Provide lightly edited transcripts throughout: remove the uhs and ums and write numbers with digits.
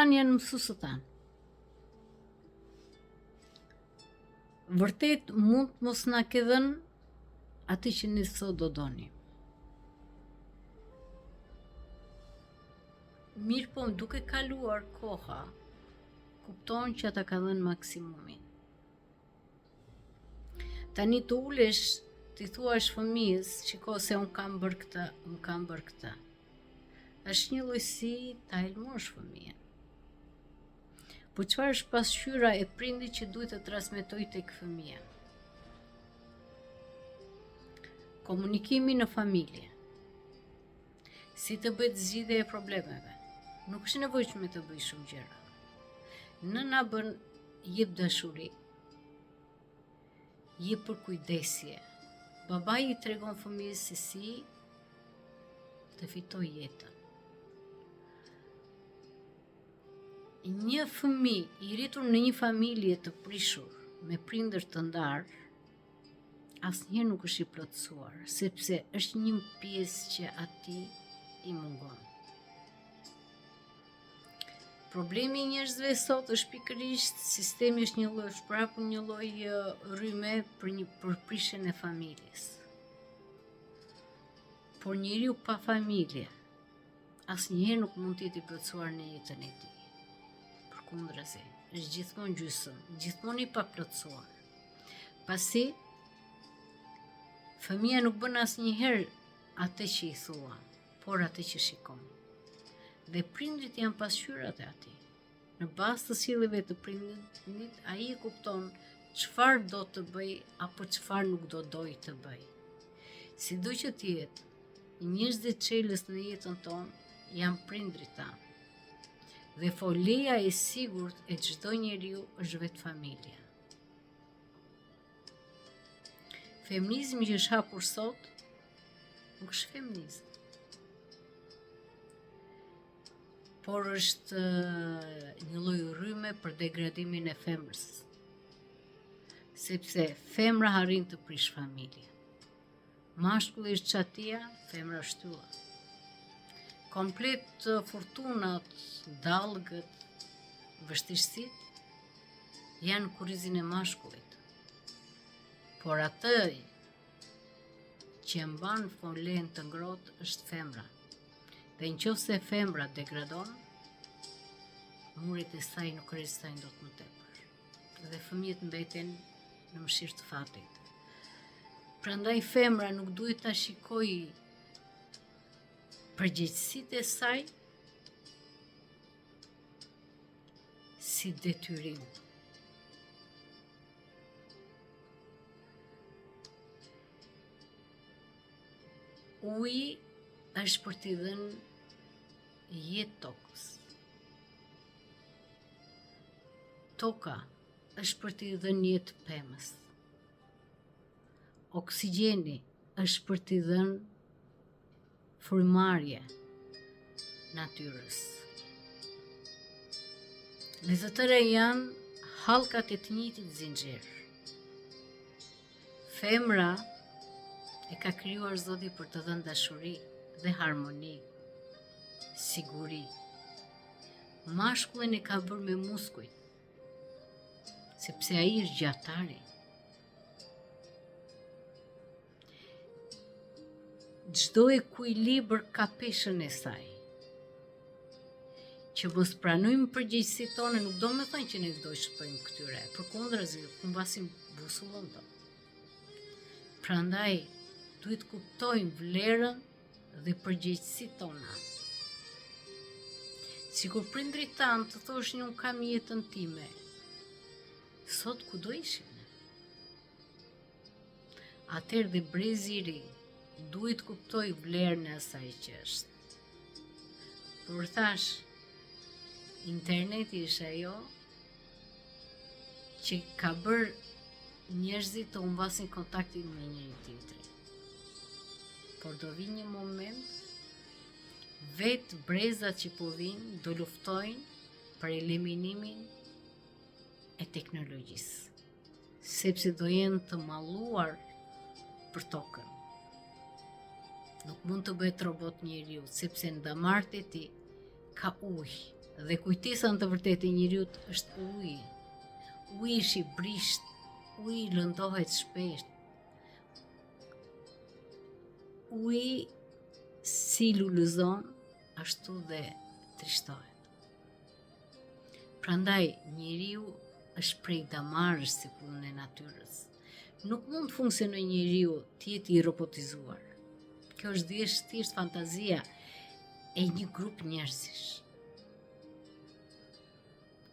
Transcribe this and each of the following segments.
tanë janë mësuesit tanë. Vërtet mund të mos na kenë dhënë atë që ne sot do donim. Mirëpo, duke kaluar koha, kupton që ata kanë dhënë maksimumin. Tani të ulesh, t'i thuash fëmijës, shiko se unë kam bërë këtë, unë kam bërë këtë. Është një lloj si ta helmosh fëmijën. Po çfarë është pasqyra e prindit që duhet të transmetojë tek fëmija? Komunikimi në familje. Si të bëhet zgjidhja e problemeve? Nuk është e nevojshme të bëj shumë gjëra. Nëna bën jep dashuri, jep përkujdesje. Babai i tregon fëmijës se si të fitojë jetën. Një fëmijë i rritur në një familje të prishur, me prindër të ndarë, asnjëherë nuk është i plotësuar, sepse është një pjesë që atij i mungon. Problemi i njerëzve sot është pikërisht sistemi është një lloj është prapë një lloj rryme për një për prishjen e familjes. Por njeriu pa familje asnjëherë nuk mund të jetë i plotësuar në jetën e tij. Përkundrazi, është gjithmonë gjysmë, gjithmonë i paplotësuar. Pasi fëmija nuk bën asnjëherë atë që i thua, por atë që shikon. Dhe prindrit janë pasqyrat e atij. Në bazë të sjelljeve të prindit, ai e kupton çfarë do të bëjë apo çfarë nuk do dojë të bëjë. Sido që të jetë, njerëzit çelës në jetën tonë janë prindrit tanë. Dhe foleja e sigurt e çdo njeriu është vetë familja. Feminizmi që është hapur sot nuk është feminizëm. Por është një lloj rryme për degradimin e femrës. Sepse femra arrin të prish familje. Mashkulli është çatia, femra është shtylla. Komplet furtunat, dallgët, vështirësitë janë kurrizin e mashkullit. Por atë që e mban folenë të ngrohtë është femra. Dhe në qoftë se femra degradon, muret e saj nuk rezistojnë dot më tepër. Dhe fëmijët mbeten në mëshirë të fatit. Prandaj femra nuk duhet ta shikojë përgjegjësitë e saj si detyrim. Uji është për t'i dhënë jetë tokës. Toka është për t'i dhënë jetë pemës. Oksigjeni është për t'i dhënë frymëmarrje natyrës. Dhe të tëra janë hallkat e të njëjtit zinxhir. Femra e ka krijuar Zoti për të dhënë dashuri dhe harmoni, siguri. Mashkullin e ka bërë me muskujt, sepse ai është gjahtari. Çdo ekuilibër ka peshën e saj. Që mos pranojmë përgjegjësitë tona nuk do me thënë që ne do shpëtojmë këtyre, përkundrazi, humbasim busullën tonë. Prandaj, duhet të kuptojmë vlerën dhe përgjegjësitë tona. Sikur prindrit tanë të thoshin unë kam jetën time, sot ku do ishim ne? Atëherë dhe brezi i ri duhet të kuptojë vlerën e asaj që është. Por thashë, interneti është ajo që ka bërë njerëzit të humbasin kontaktin me njëri-tjetrin. Por do vijë një moment, vetë brezat që po vijnë do luftojnë për eliminimin e teknologjisë. sepse do jenë të malluar për tokën. Nuk mund të bëhet robot njeriu, sepse në damarët e tij ka ujë. Dhe kujtesa në të vërtetë e njeriut është uji. Uji është i brishtë, uji lëndohet shpejt. Uji si lulëzon, ashtu dhe trishtohet. Prandaj njeriu është prej damarësh si puna e natyrës. Nuk mund të funksionojë njeriu të jetë i robotizuar. Kjo është thjesht thjesht fantazia e një grup njerëzish.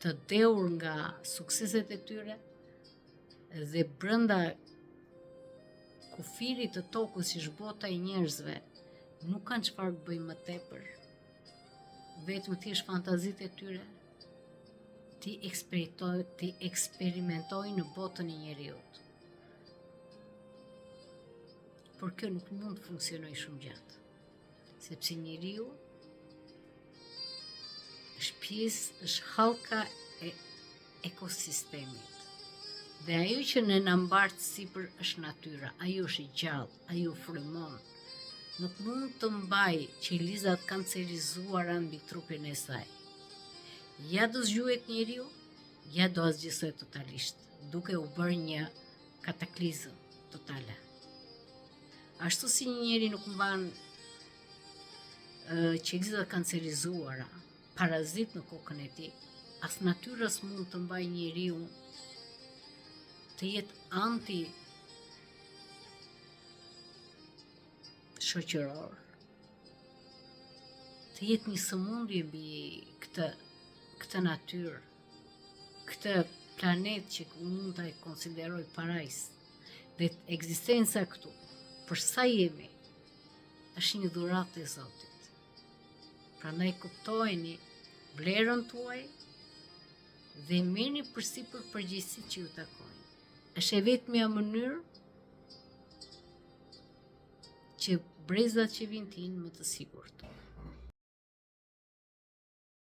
Të dehur nga sukseset e tyre dhe brenda kufirit të tokës që është bota e njerëzve, nuk kanë çfarë të bëjnë më tepër. Vetëm thjesht fantazitë e tyre t'i t'i eksperimentojnë në botën e njeriut. Por kjo nuk mund të funksionojë shumë gjatë, sepse njeriu është pjesë, është hallka e ekosistemit. Dhe ajo që ne na mbart sipër është natyra, ajo është e gjallë, ajo frymon. Nuk mund të mbajë qeliza të kancerizuara mbi trupin e saj. Ja do zgjuhet njeriu, ja do asgjësohet totalisht, duke u bërë një kataklizëm totale. Ashtu si një njeri nuk mban qeliza të kancerizuara, parazit në kokën e tij, as natyra s'mund të mbajë njeriun të jetë anti shoqëror, të jetë një sëmundje mbi këtë, këtë natyrë, këtë planet që mund ta konsideroj parajsë, dhe ekzistenca këtu, për sa jemi, është një dhuratë e Zotit. Prandaj kuptojeni vlerën tuaj dhe merrni përsipër përgjegjësitë që ju takojnë. Është e vetmja mënyrë që brezat që vijnë të jenë më të sigurt.